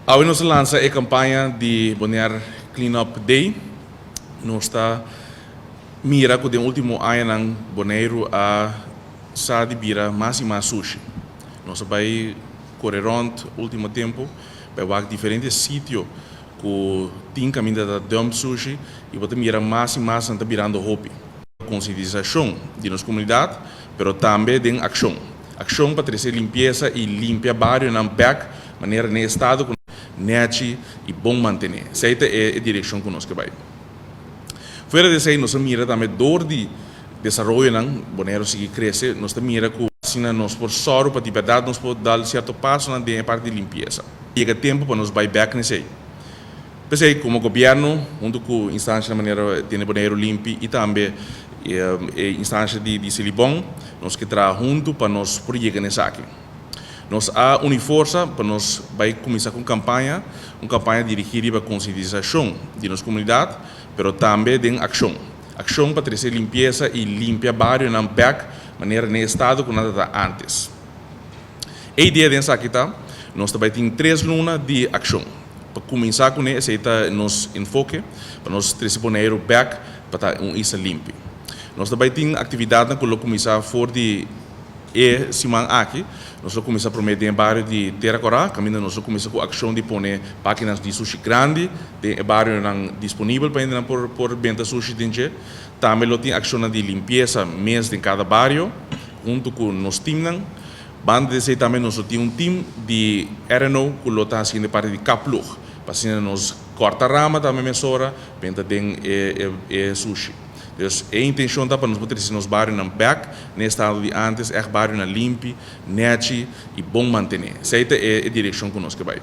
Awe nos a lansa e kampaña di Bonaire Clean Up Day. Nos ta mira ku den último añanan Boneiru a sa di bira mas i mas sushi. Nos a bai kore rònt último tempu bai wak diferente sitio ku tin kaminda ta dump sushi i bo ta mira mas i mas nan ta birando hopi. Konsientisashon di nos komunidat pero tambe den akshon. Akshon pa trese limpiesa i limpia barionan bèk manera n'e estado ku nèchi i bon mantené. Esei ta e direkshon ku nos ke bai. Fuera di esei nos a mira tambe dor di desaroyonan Boneiru sigui krese, nos ta mira ku asina nos por sòru pa di bèrdat nos por dal sierto pasonan den e parti di limpiesa. Yega tempu pa nos bai bèk n'esei. P'esei, komo gobièrnu, huntu ku instanshanan manera Tene Boneiru Limpi i tambe e instansha di Selibon, nos ke traha huntu pa nos por yega na esaki. Nos a uni forsa pa nos bai kuminsá ku un kampaña, un kampaña dirigí riba konsientisashon di nos komunidat, pero tambe den akshon. Akshon pa trese limpiesa i limpia barionan bèk manera n'e estado ku nan ta ta ántes. E idea den esaki ta, nos ta bai tin tres luna di akshon. Pa kuminsá kuné esei ta nos enfoke, pa nos trese Boneiru bèk pa ta un isla limpi. Nos ta bai tin aktividatnan ku lo kuminsá for di e siman aki. Nos lo kuminsá promé den e bario di Tera Kòrá, kaminda nos lo kuminsá ku akshon di pone pakinan di sushi grandi den e barionan disponibel pa hendenan por por benta sushi den dje. Tambe lo tin akshonnan di limpiesa mes den kada bario huntu ku nos timnan. Banda di esei tambe nos lo tin un tim di RNO ku lo ta hasiendo e parti di kaploeg pa asina nos kòrta rama tambe mesora benta den e e sushi. Dus e intenshon ta pa nos por trese nos barionan bèk na e estado di antes, ègt barionan limpi, nèchi i bon mantené. Esei ta e direkshon ku nos ke bai.